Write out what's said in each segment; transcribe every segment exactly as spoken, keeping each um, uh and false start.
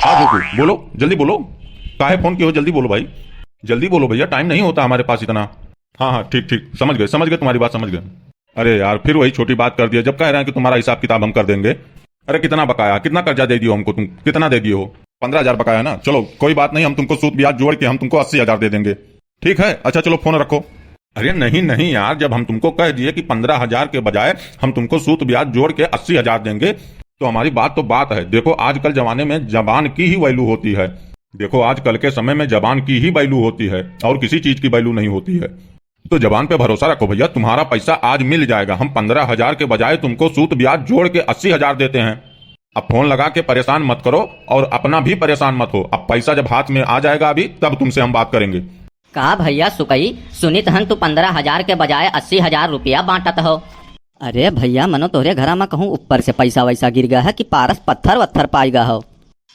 हाँ भूकू, बोलो, जल्दी बोलो। काहे फोन किए हो, जल्दी बोलो भाई, जल्दी बोलो भैया, टाइम नहीं होता हमारे पास इतना। हाँ हाँ, ठीक ठीक, समझ गए, समझ गए, तुम्हारी बात समझ गए। अरे यार, फिर वही छोटी बात कर दिया, जब कह रहे हैं कि तुम्हारा हिसाब किताब हम कर देंगे। अरे कितना बकाया, कितना कर्जा दे दियो हमको तुम, कितना दे दियो हो? पन्द्रह हजार बकाया है ना, चलो कोई बात नहीं, हम तुमको सूद ब्याज जोड़ के हम तुमको अस्सी हजार दे देंगे। ठीक है, अच्छा चलो फोन रखो। अरे नहीं नहीं यार, जब हम तुमको कह दिए कि पन्द्रह हजार के बजाय हम तुमको सूद ब्याज जोड़ के अस्सी हजार देंगे, तो हमारी बात तो बात है। देखो आजकल जमाने में जबान की ही वैल्यू होती है। देखो आजकल के समय में जबान की ही वैल्यू होती है और किसी चीज की वैल्यू नहीं होती है। तो जबान पे भरोसा रखो भैया, तुम्हारा पैसा आज मिल जाएगा। हम पन्द्रह हजार के बजाय तुमको सूद ब्याज जोड़ के अस्सी हजार देते हैं। अब फोन लगा के परेशान मत करो और अपना भी परेशान मत हो। अब पैसा जब हाथ में आ जाएगा अभी, तब तुमसे हम बात करेंगे। का भैया सुकई, सुनित हन तू पन्द्रह हजार के बजाय अस्सी हजार रुपया बांटत हो। अरे भैया, मनो तोहरे घरा में कहूँ ऊपर से पैसा वैसा गिर गया है कि पारस पत्थर वत्थर पाई गया हो,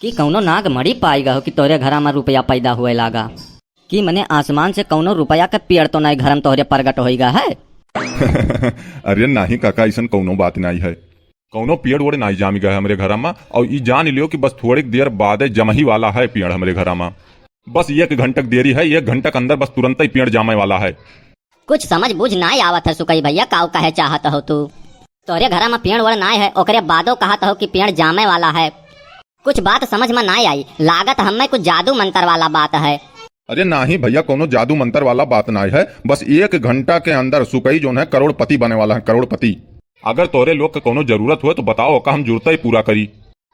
कि कौनो नाग मड़ी पाई गया हो कि तोहरे घरा में रुपया पैदा हुए लागा, कि मने आसमान से कौनो रुपया के पेड़ तो नहीं घर में तोहरे प्रगट होई गया है? अरे नाही काका, ऐसन कौनो बात नहीं है। कौनो पेड़ ओड़ नाई जामी गए हमरे घरा मा। और ई जान लियो कि बस थोड़े देर बाद जमही वाला है पेड़ हमरे घरा मा। बस एक घंटा के देरी है, एक घंटा के अंदर बस तुरंत ही पेड़ जामे वाला है। कुछ समझ बूझ नाई आवत है सुकई भैया, काऊ कहे चाहत हो तू? तोरे घरा मा पेड़ ओड़ नाई है, ओकरे बादो कहत हो कि पेड़ जामे वाला है। कुछ बात समझ मा नाई आई, लागत हमें कुछ जादू मंतर वाला बात है। अरे नाही भैया, कौनो जादू मंतर वाला बात नाई है। बस एक घंटा के अंदर सुकई जोन है करोड़पति बने वाला है, करोड़पति। अगर तोरे लोग के कौनो जरूरत हुए तो बताओ, का हम जुरते ही पूरा करी।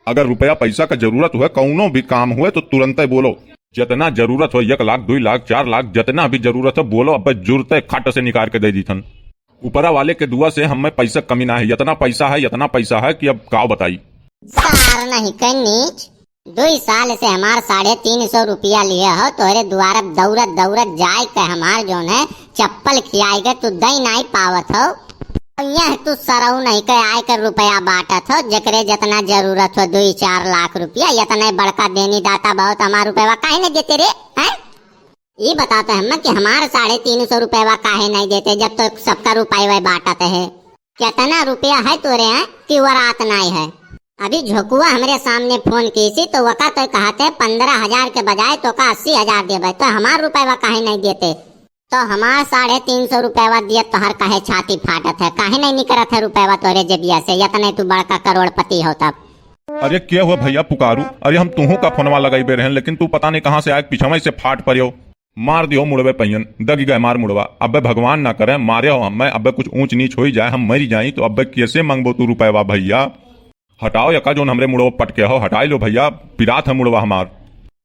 अगर रुपया पैसा का जरूरत हुए, कौनो भी काम हुए तो तुरंते बोलो। जितना जरूरत हो, एक लाख, दुई लाख, चार लाख, जितना भी जरूरत हो बोलो, अब जुरते खट से निकाल के दे दीथन। ऊपरा वाले के दुआ से हमें पैसा कमी ना है, इतना पैसा है, इतना पैसा है कि अब काव बताई। सार नहीं के नीच, दुई साल से हमार साढ़े तीन सौ रुपया लिए हो, तोहरे दुआरे दौड़त दौड़त जाए के हमार जोन है चप्पल खियाए के तू दई नाई पावत हो। यह तू सरऊ नहीं के आए के रुपया बांटत हो, जेकरे जितना जरूरत हो दुई चार लाख रुपया, इतने बड़का देनी दाता बहुत, हमार रुपया काहे नहीं देते रे, हैं? ई बताते हमें कि हमार साढ़े तीन सौ रुपया काहे नहीं देते, जब तो सबका रुपया बांटत है। कितना रुपया है तोरे यहाँ कि वो रात नाई है? अभी झोकुआ हमरे सामने फोन कीसी तो वका तो कहते पन्द्रह हजार के बजाय तोका अस्सी हजार देबे, तो हमार रुपया काहे नहीं देते? तो हमार साढ़े तीन सौ रुपया दिए तोहर काहे छाती फाटत है, काहे नहीं निकरत है रुपया तोरे जेबिया से, इतने तू बड़का करोड़पति हो तब। अरे के हुआ भैया पुकारू? अरे हम तुहू का फोनवा लगाई बे रहन, लेकिन तू पता नहीं कहाँ से आए, पिछवे से फाट पड़ियो। मार दियो मुड़वे पहियन, दगी गए मार मुड़वा। अबे भगवान ना करे, मारे हो हमें, अबे कुछ ऊंच नीच होई जाए, हम मरी जाई, तो अबे कैसे मांगबो तू रुपयवा भैया? हटाओ यका जोन हमरे मुड़वा पटके हो, हटाई लो भैया, पिरात है मुड़वा हमार।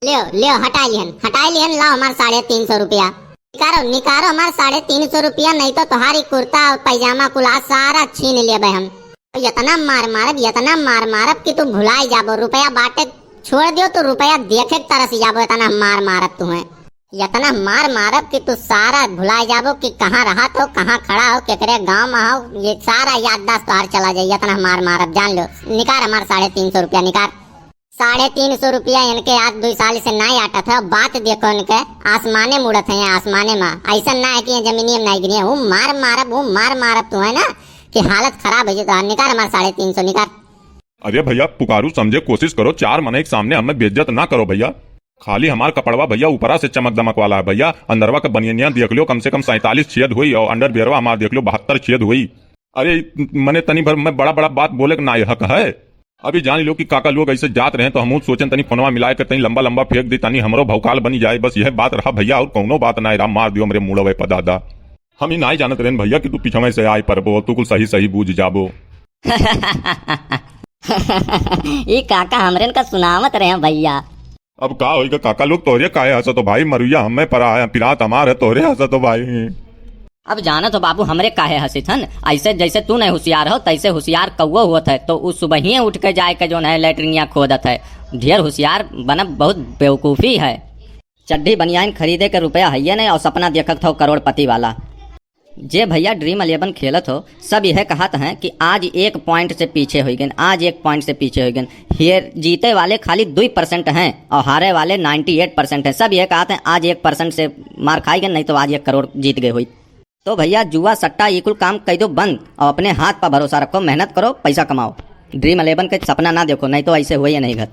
लियो, लियो, हटाई लिहन, हटाई लिहन, लाओ हमार साढ़े तीन सौ रुपया। निकारो, निकारो हमार साढ़े तीन सौ रुपया, नहीं तो तुम्हारी कुर्ता और पैजामा कुल आज सारा छीन लेबे हम। इतना मार मारब, इतना मार मारब कि तू भुलाई जाबो। रुपया बाटे छोड़ दियो, तू रुपया देखे के तरस जाबो, इतना मार मारब तुम्हें। इतना मार मारब कि तू सारा भुलाई जाबो कि कहाँ रहत हो, कहाँ खड़ा हो, केकरे गाँव में हो, ये सारा याददाश्त तोहार चला जाई। इतना मार मारब, जान लो। निकार हमार साढ़े तीन सौ रुपया, निकार। साढ़े तीन सौ रुपया इनके आज दुई साल से नाई आटत है। बात देखो इनके, आसमाने मुड़त है, आसमाने में। ऐसा ना है कि ये जमीनिये में नाई गिरी है। वो मार मारब, वो मार मारब तू है ना कि हालत खराब हो जाए। तो निकार हमार साढ़े तीन सौ, निकार। अरे भैया पुकारू, समझे कोशिश करो, चार मनई के सामने हमें बेइज्जत ना करो भैया। खाली हमार कपड़वा भैया ऊपरा से चमक दमक वाला है भैया, अंदरवा के बनियनिया देख लो, कम से कम सैंतालीस छेद हुई और अंडरवियरवा हमार देख लो बहत्तर छेद हुई। अरे मने तनी भर में बड़ा बड़ा बात बोले के ना हक है। अभी जान लो कि काका लोग ऐसे जात रहे तो हमहू सोचन तनी फोनवा मिलाए के तनी लंबा लंबा फेंक दी, तनी हमरो भौकाल बनी जाए। बस यह बात रहा भैया, और कौनो बात ना रहा। मार दियो हमरे मुड़वे पर दादा। हम ही नाई जानत रहन भैया कि तू पिछवे से आए परबो, तू कुल सही सही बूझ जाबो। ई काका हमरेन का सुनावत रहे भैया। अब का होई का काका लोग, तोहरे काहे हंसत हो भाई? मरुइया हमें परा है, पिरात हमार है, तोहरे हंसत हो भाई। अब जानत हो बाबू, हमरे काहे हंसित हन? ऐसे जैसे तू नहीं होशियार हो, तैसे होशियार कौओ होत है, तो उ सुबहिये उठ के जाए के जोन है लेटरिंगिया खोदत है। ढेर होशियार बनब बहुत बेवकूफ़ी है। चड्ढी बनियान खरीदे के रुपया हइये नहीं और सपना देखत हो करोड़पति वाला। जे भैया Dream Eleven खेलत हो, सब यह कहत हैं कि आज एक पॉइंट से पीछे हो गए, आज एक पॉइंट से पीछे हो गए। हेर, जीते वाले खाली दुई परसेंट हैं और हारे वाले नाइन्टी एट परसेंट हैं। सब यह कहत हैं आज एक परसेंट से मार खाई गए, नहीं तो आज एक करोड़ जीत गए हुई। तो भैया जुआ सट्टा ये कुल काम कह दो बंद और अपने हाथ पर भरोसा रखो, मेहनत करो, पैसा कमाओ। Dream Eleven के सपना ना देखो, नहीं तो ऐसे हुए ही नहीं घर।